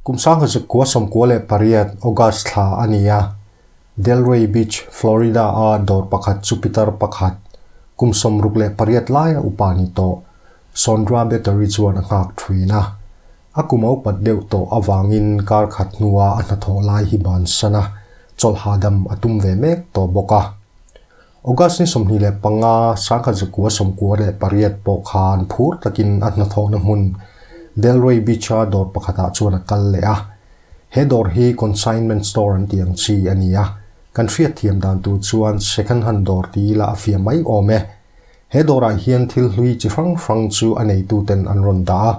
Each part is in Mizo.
Kum 1998 August thla a ni a, Delray Beach, Florida-a dawr pakhat chu pitar pakhat, kum 68 laia upa ni tawh, Sondra Battery chuan a nghak thin a. A kum a upat deuh tawh avangin kar khat hnua a hnathawh lai hi bansan a, chawlh hahdam a tum ve mek tawh bawk a. August ni 25, 1998 pawh khan phur takin a hnathawhna hmun Delray Beach-a dawr pakhatah chuan a kal leh a. He dawr hi consignment store an tih ang chi a ni a, kan hriatthiam dan tur chuan second hand dawr ti ila a fiah mai awm e. He dawrah hian thil hlui chi hrang hrang chu a neituten an rawn dah a.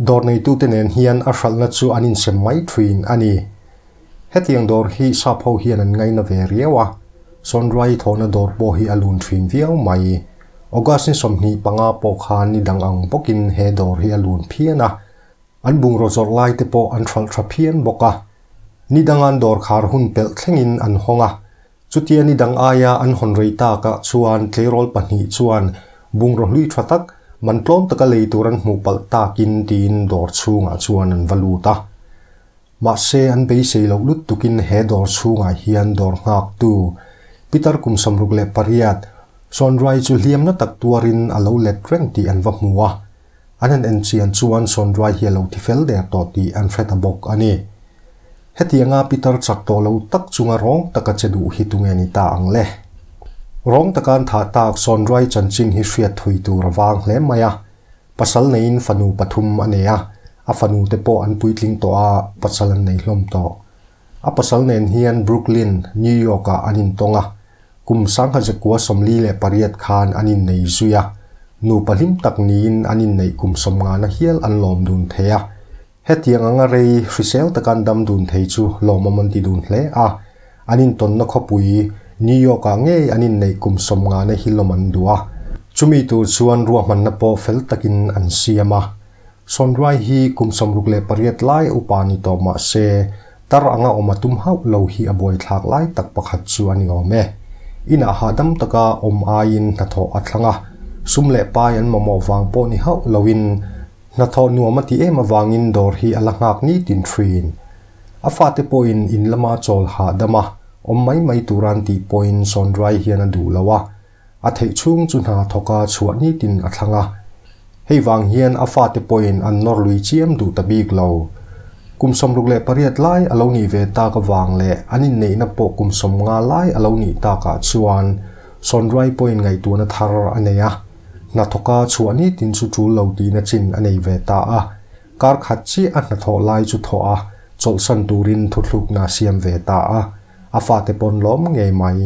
Dawr neitute nen hian a hralhna chu an insem mai thin a ni. Hetiang dawr hi sap ho hian an ngaina ve riau a, Sawnruai thawhna dawr pawh hi a lun thin viau mai. August ni 25 pawh khan ni dang ang bawkin he dawr hi a lun phian a, an bungraw zawrh lai te pawh an hralh tha phian bawk a. Ni dangan dawr khar hun pelh thlengin an hawng a, chutia ni dang aia an hawn rei takah chuan tleirawl pahnih chuan bungraw hlui tha tak man tlawm taka lei tur an hmuh palh takin tiin dawr chhungah chuan an va lut a. Mahse an beisei loh lut tukin he dawr chhungah hian dawr nghaktu Peter kum 68 Sawnruai chu hliamna tak tuarin a lo let reng tih an va hmu a. An han en chian chuan Sawnruai hi a lo thi fel der tawh tih an hre ta bawk a ni. Hetianga Peter chak tawh lo tak chunga rawng taka che duh hi tunge ni ta ang le? Rawng taka an thah tak Sawnruai chanchin hi hriat thui tur a vang hle mai a. Pasal neiin fanu pathum a nei a, a fanu te pawh an puitling tawh a, pasal an nei hlawm tawh. A pasal nen hian Brooklyn, New York-ah an intawng a, kum 1948 khan an innei zui a, nupa hlim tak niin an inneih kum 50 hial an lawm dun thei a. Hetiang anga rei hrisel taka an dam dun thei chu lawmawm an ti dun hle a, an intawnna khawpui New York-ah ngei an inneih kum 50 hi lawm an duh a. Chumi tur chuan ruahmanna pawh fel takin an siam a. Sawnruai hi kum 68 lai upa ni tawh mah se, tar anga awm a tum hauh lo hi a buaithlak lai tak pakhat chu a ni awm e. Inah hahdam taka awm aiin hnathawh a thlang a, sum leh pai an mamawh vang pawh ni hauh loin hnathawh nuam a ti em avangin dawr hi a la nghak nitin thin. A fate pawhin in lama chawl hahdam a, awm mai mai tura an tih pawhin Sawnruai hian a duh lo a, a theih chhung chu hna thawka chhuah nitin a thlang a. Hei vang hian a fate pawhin an nawr lui chiam duh ta bik lo. Kum 68 lai a lo nih ve tak avang leh an inneihna pawh kum 50 lai a lo nih takah chuan Sawnruai pawhin ngaihtuahna thar a nei a. Hna thawka chhuah nitin chu tul lo tihna chin a nei ve ta a. Kar khat chiah a hnathawh lai chu thawh a, chawlhsan turin thuthlukna a siam ve ta a. A fate pawn lawm ngei mai.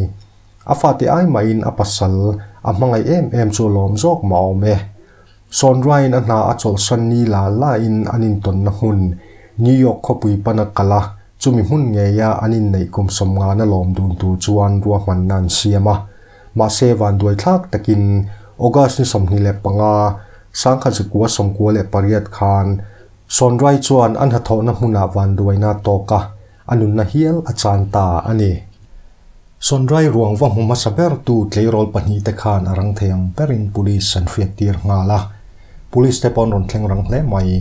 A fate ai mahin a pasal a hmangaih em em chu a lawm zawk mah awm e. Sawnruaiin a hna a chawlhsan ni la lain an intawnna hmun New York khawpui pana kal a, chumi hmun ngeia an inneih kum 50 lawm dun tur chuan ruahmanna an siam a. Mahse vanduaithlak takin August ni 25, 1998 khan Sawnruai chuan an hnathawhna hmunah vanduaina tawk a, a nunna hial a chan ta a ni. Sawnruai ruang va hmu hmasa ber tu tleirawl pahnih te khan a rang thei ang berin police an hriat tir nghal a. Police te pawh an rawn thleng rang hle mai.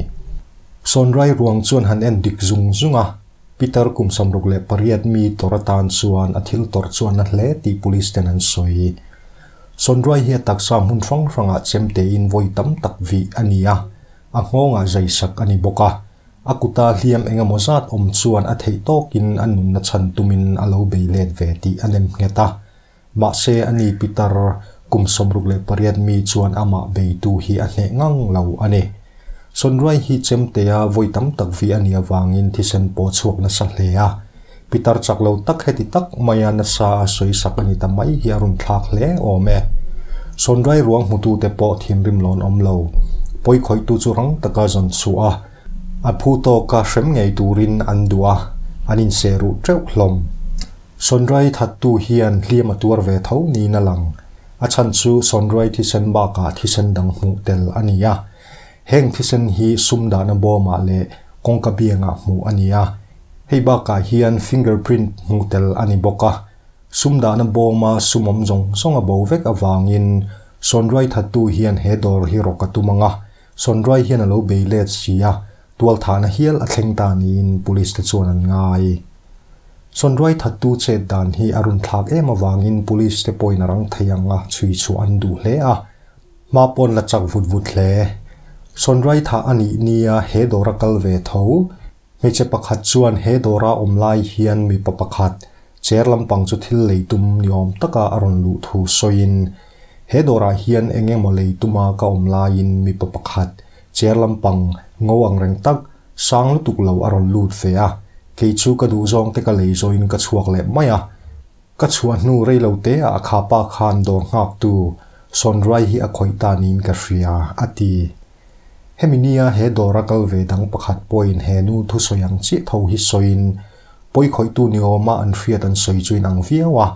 Sawnruai ruang chuan han en dik zung zung a, Peter kum 68 mi tawrh atan chuan a thil tawrh chu a na hle tih police ten an sawi. Sawnruai hi a taksa hmun hrang hrangah chem tein vawi tam tak vih a ni a, a nghawngah zai sak a ni bawk a. A kuta hliam engemaw zat awm chuan a theih tawkin a nunna chhan tumin a lo bei let ve tih a nem nghet a. Mahse a ni Peter kum 68 mi chuan amah beitu hi a hneh ngang lo a ni. Sawnruai hi chemtea vawi tam tak vih a nih avangin thisen pawh chhuak nasa hle a. Peter chak lo tak heti tak maia nasa a sawi sak a ni ta mai hi a rawn thlak hle awm e. Sawnruai ruang hmutute pawh thinrim lawn awm lo. Pawi khawihtu chu rang taka zawn chhuah a, a phu tawka hrem ngei turin an duh a, an inseh ruh teuh hlawm. Sawnruai thattu hian hliam a tuar ve tho niin a lang. A chhan chu sawnruai thisen bakah thisen dang hmuh tel a ni a. Heng thisen hi sum dahna bawmah leh kawngka biangah hmuh a ni a. Hei bakah hian fingerprint hmuh tel a ni bawk a. Sum dahna bawma sum awm zawng zawng a bo vek avangin sawnruai thattu hian he dawr hi rawk a tum ang a. Sawnruai hian a lo bei let si a. Tualthahna hial a thleng ta niin police te chuan an ngai. Sawnruai thattu chet dan hi a runthlak em avangin police te pawhin a rang thei ang a chhui chhuah an duh hle a, hma pawn la chak vut vut hle. Sawnruai thah a nih nia he dawr a kal ve tho. Hmeichhe pakhat chuan he dawra awm lai hian mipa pakhat chair lampang chu thil lei tum ni awm taka a rawn luh thu sawiin, He dawrah hian eng emaw lei tuma ka awm laiin mipa pakhat chair lampang ngo ang reng tak, sang lutuk lo a rawn lut ve a, kei chu ka duhzawng te ka lei zawhin ka chhuak leh mai a. Ka chhuah hnu rei lo te ah a khapa khan dawr nghaktu Sawnruai hi a khawih ta niin ka hria, a ti. Hemi nia he dawra kal ve dang pakhat pawhin he nu thusawi ang chiah tho hi sawiin pawi khawihtu ni awma an hriat an sawi chu inang viau a.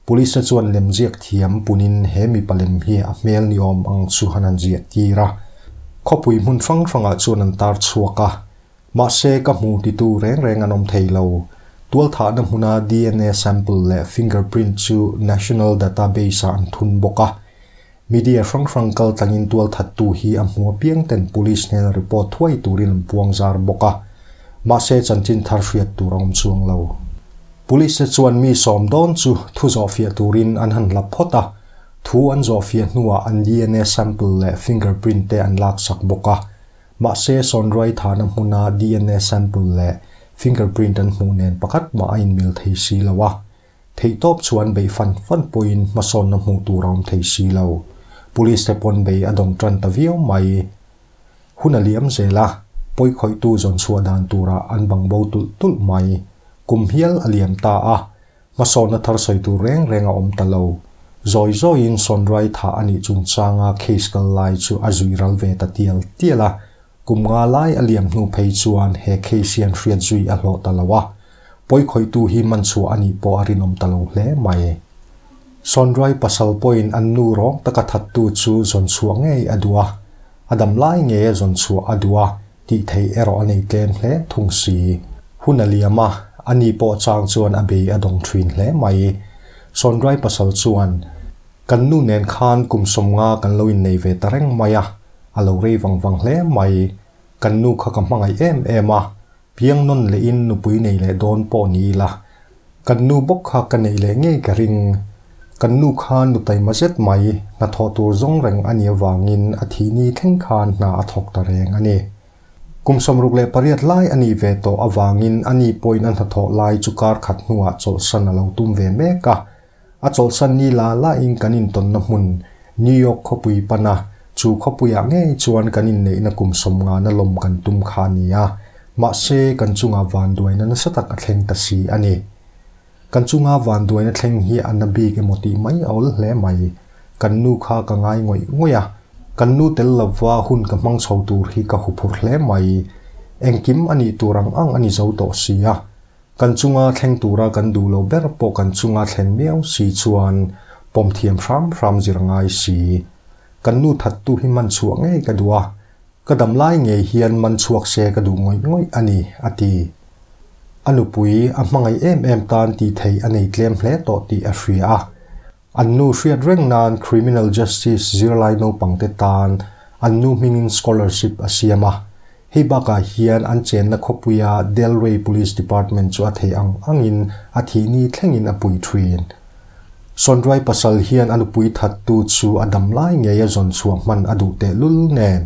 Police te chuan lemziak thiam punin he mipa lem hi a hmel ni awm ang chu han han ziah tir a. Khawpui hmun hrang hrangah chuan an tar chhuak a. Mahse ka hmu titu reng reng an awm thei lo. Tualthahna hmuna DNA sample leh fingerprint chu national database-ah an thun bawk a. Media hrang hrang kal tlangin tualthattu hi a hmu apiang ten police hnena report thuai turin an puang zar bawk a, mahse chanchin thar hriat tur a awm chuang lo. Police te chuan mi sawm dawn chu thu zawhfiah turin an han hlap phawt a, thu an zawhfiah hnuah an DNA sample leh fingerprint te an laksak bawk a, mahse Sawnruai thahna hmuna DNA sample leh fingerprint an hmuh nen pakhat mah a inmil thei si lo a. Theihtawp chuan bei fan fan pawhin hmasawnna hmuh tur a awm thei si lo. Police te pawn bei a dawng tan ta viau mai. Hun a liam zel a, pawi khawihtu zawn chhuah dan turah an bang bo tulh tulh mai. Kum hial a liam ta a, hmasawnna thar sawi tur reng reng a awm ta lo. Zawi zawiin Sawnruai thah a nih chungchanga case kal lai chu a zui ral ve ta tial tial a, kum nga lai a liam hnu phei chuan he case hian hriat zui a hlawh ta lo a. Pawi khawihtu hi man chhuah a nih pawh a rinawm ta lo hle mai. Sawnruai pasal pawhin an nu rawng taka thattu chu zawn chhuah ngei a duh a, a dam lai ngei a zawn chhuah a duh a tih theih erawh a nei tlem hle thung si. Hun a liam a, a ni pawh chang chuan a bei a dawng thin hle mai. Sawnruai pasal chuan, Kan nu nen khan kum 50 kan lo innei ve ta reng mai a, a lo rei vang vang hle mai. Kan nu kha ka hmangaih em em a, Piang nawn lehin nupui nei leh dawn pawh ni ila, kan nu bawk kha ka neih leh ngei ka ring. Kan nu kha nu taima zet mai, hnathawh tur zawng reng a nih avangin a thih ni thleng khan hna a thawk ta reng a ni. Kum 68 lai a nih ve tawh avangin a ni pawhin a hnathawh lai chu kar khat hnuah chawlhsan a lo tum ve mek a. A chawlhsan ni la lain kan intawnna hmun New York khawpui pana chu khawpuiah ngei chuan kan inneihna kum 50 na lawm kan tum kha a ni a, mahse kan chunga vanduaina nasa tak a thleng ta si a ni. Kan chunga vanduaina thleng hi a na bik emaw tih mai a awl hle mai. Kan nu kha ka ngai ngawih ngawih a, kan nu tel lova hun ka hmang chho tur hi ka huphurh hle mai. Engkim a nih tur ang ang a ni zo tawh si a, Kan chunga thleng tura kan duh lo ber pawh kan chunga thlen miau si chuan pawm thiam hram hram zir ngai si. Kan nu thattu hi man chhuah ngei ka duh a, ka dam lai ngei hian man chhuak se ka duh ngawih ngawih a ni, a ti. A nupui a hmangaih em em tan tih theih a nei tlem hle tawh tih a hria a. An nu hriat reng nan Criminal Justice zirlai naupangte tan an nu hmingin scholarship a siam a. Hei bakah hian an chenna khawpuia Delray Police Department chu a theih ang angin a thih ni thlengin a pui thin. Sawnruai pasal hian a nupui thattu chu a dam lai ngei a zawn chhuah hman a duh tehlul nen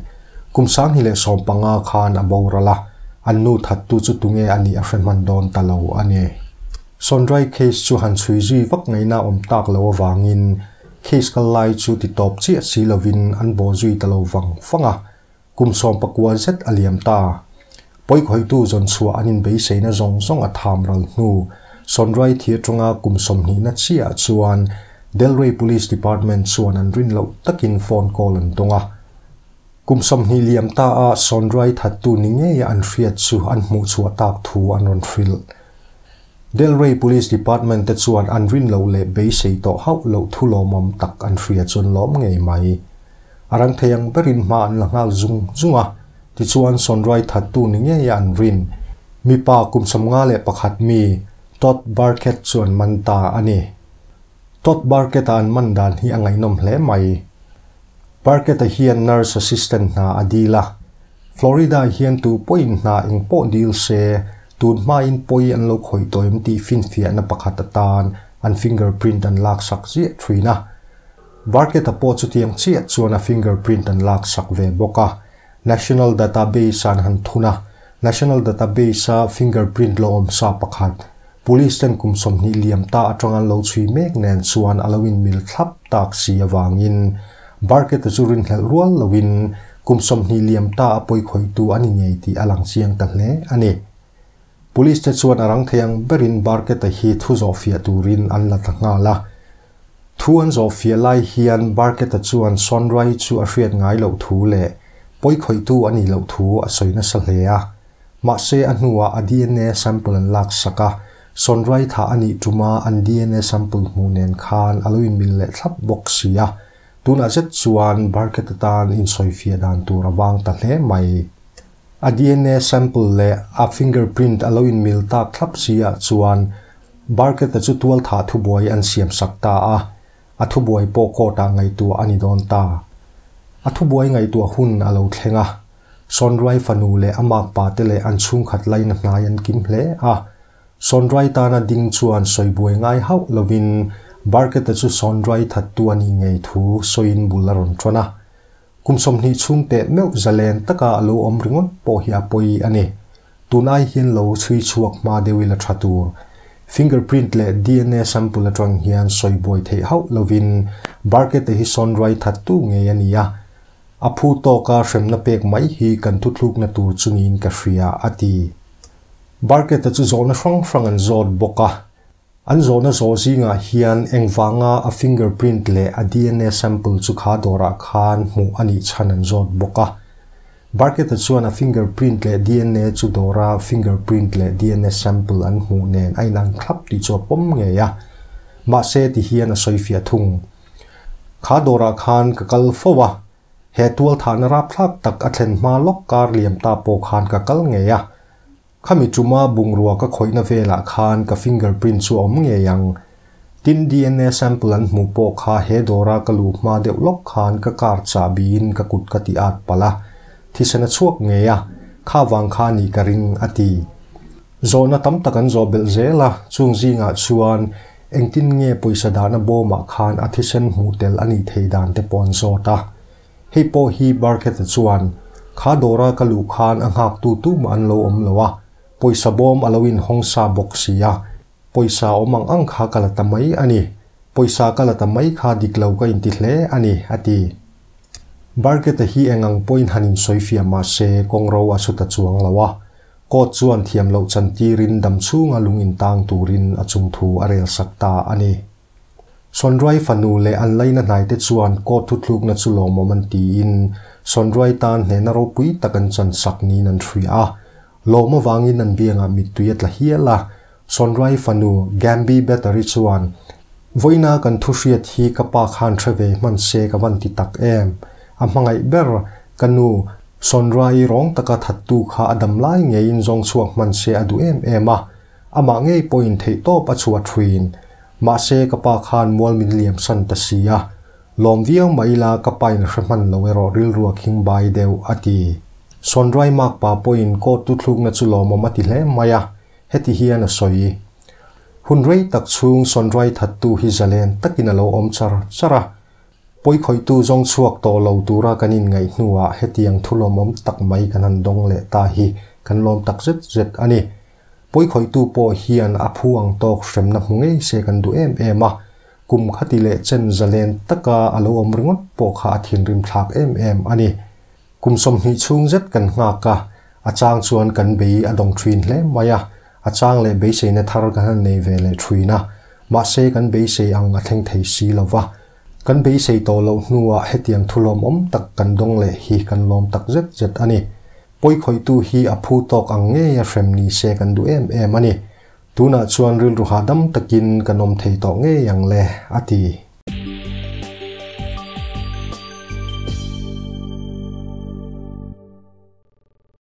kum 2015 khan a boral a, an nu thattu chu tunge a nih a hre hman dawn ta lo a ni. Sawnruai case chu han chhui zui vak ngaihna awm tak lo avangin case kal lai chu ti tawp chiah si lovin an bawh zui ta lo vang vang a. Kum 19 zet a liam ta. Pawi khawihtu zawn chhuah an inbeiseina zawng zawng a tham ral hnu, Sawnruai thi atanga kum 20 na chiah chuan Delray Police Department chuan an rin loh takin phone call an dawng a. Kum 20 liam ta a Sawnruai thattu ni ngeia an hriat chu an hmuh chhuah tak thu an rawn hrilh. Delray Police Department te chuan an rin loh leh beisei tawh hauh loh thu lawmawm tak an hria chuan lawm ngei mai. A rang thei ang berin hma an la nghal zung zung a, tichuan Sawnruai thattu ni ngeia an rin. Mipa kum 51 mi Todd Burkett chu an man ta a ni. Todd Burkett-a an man dan hi a ngaihnawm hle mai. Burkett-a hian nurse assistant hna a dil a. Florida hian tu pawhin hna eng pawh dil se, tun hmain pawi an lo khawih tawh em tih finfiahna pakhat atan an fingerprint an laksak ziah thin a. Barkett-a pawh chutiang chiah chuan a fingerprint an laksak ve bawk a. National Database an han thun a, National Database-a fingerprint lo awm sa pakhat, Police ten kum 20 liam ta atang an lo chhui mek nen chuan a lo inmil thlap tak si avangin Barkett-a chu rinhlelh rual loin kum 20 liam ta a pawi khawihtu a ni ngei tih a lang chiang ta hle a ni. Police te chuan a rang thei ang berin Barkett-a hi thu zawhfiah turin an la ta nghal a. Thu an zawhfiah lai hian Barkett-a chuan Sonrai chu a hriat ngai loh thu leh pawi khawihtu a nih loh thu a sawi nasa hle a. Mahse a hnuah a DNA sample an lak sak a, Sonrai thah a nih tuma an DNA sample hmuh nen khan a lo inmil leh thlap bawk si a. Tunah zet chuan Barkett-a tan insawifiah dan tur a vang ta hle mai. A DNA sample leh a fingerprint a lo inmil tak thlap si ah chuan Barkett-a chu tual thah thubuai an siam sak ta a, a thubuai pawh court-ah ngaihtuah a ni dawn ta. A thubuai ngaihtuah hun a lo thleng a, Sonrai fanu leh a makpa te leh an chhungkhat laina hnai an kim hle a. Sonrai tana ding chuan sawibuai ngai hauh lovin Barkett-a chu Sonrai thattu a nih ngei thu sawiin bul a rawn ṭawn a. Kum 20 chhung teh meuh zalen taka a lo awm ringawt pawh hi a pawi a ni. Tunai hian lo chhui chhuak hma deuh ila tha tur. Fingerprint leh DNA sample atang hian sawibuai theih hauh lovin Barkett-a hi Sonrai thattu ngei a ni a. A phu tawka hremna pek mai hi kan thuthlukna tur chu niin ka hria a ti. Barkett-a chu zawhna hrang hrang an zawt bawk a. An zawhna zawh zingah hian engvanga a fingerprint leh a DNA sample chu kha dawrah khan hmuh a nih chhan an zawt bawk a. Barkett-a chuan a fingerprint leh DNA chu dawra fingerprint leh DNA sample an hmuh nen a inang thlap tih chu a pawm ngei a. Mahse ti hian a sawifiah thung. Kha dawrah khan ka kal fo a, he tual thahna rapthlak tak a thlen hma lawk kar liam ta pawh khan ka kal ngei a. Khami tuma bungrua ka khawihna velah khan ka fingerprint chu a awm ngei ang. Tin DNA sample an hmuh pawh kha he dawra ka luh hma deuh lawk khan ka kar chahbiin ka kut ka ti at palh a. Thisen a chhuak ngei a, kha vang kha nih ka ring a ti. Zawhna tam tak an zawh belh zel a, chung zingah chuan engtin nge pawisa dahna bawmah khan a thisen hmuh tel a nih thei dan te pawh an zawt a. Hei pawh hi Barkett-a chuan, Kha dawra ka luh khan a nghaktu tumah an lo awm lo a, pawisa bawm a lo inhawng sa bawk si a, pawisa awm ang ang kha ka la ta mai a ni. Pawisa ka la ta mai kha dik lo ka inti hle a ni, a ti. Barkett-a hi eng ang pawhin han insawifiah mah se kawngro a su ta chuang lo a, court chuan thiam loh chantirin dam chhunga lung intang turin a chungthu a rel sak ta a ni. Sonrai fanu leh an laina hnaite chuan court thuthlukna chu lawmawm an tiin Sonrai tan hnehna ropui tak an chan sak niin an hria a. Lawm avangin an biangah mittui a tla hial a. Sonrai fanu Gambi Battery chuan, Vawiina kan thu hriat hi ka pa khan hre ve hman se ka van ti tak em. A hmangaih ber, ka nu, Sonrai rawng taka thattu kha a dam lai ngeiin zawng chhuak hman se a duh em em a. Amah ngei pawhin theihtawp a chhuah thuin. Mahse ka pa khan mual min liam san ta si a. Lawm viau mah ila ka pa in hre hman lo erawh rilru a khing bai deuh a ti. Sawnrai mak pa pawhin court tu thlukna chu lawmawm a ti hle mai a, heti hian a sawi. Hun rei tak chhung Sawnrai thattu hi zalen takin a lo awm char char a. Pawikhawihtu zawng chhuak tawh lo tura kan inngaih hnuah hetiang thu lawmawm tak mai kan han dawng leh ta hi kan lawm tak zet zet a ni. Pawikhawihtu pawh hian a phu ang tawk hremna hmu ngei se kan duh em em a, kum khati leh chen zalen taka a lo awm ringawt pawh kha a thinrim thlak em em a ni. Kum 20 chhung zet kan nghak a, a chang chuan kan bei a dawng thin hle mai a, a chang leh beiseina thar kan han nei ve leh thin a, mahse kan beisei ang a thleng thei si lo va. Kan beisei tawh loh hnuah hetiang thu lawmawm tak kan dawng leh hi kan lawm tak zet zet a ni. Pawikhawihtu hi a phu tawk ang ngei a hrem ni se kan duh em em a ni. Tunah chuan rilru hahdam takin kan awm thei tawh ngei ang le, a ti.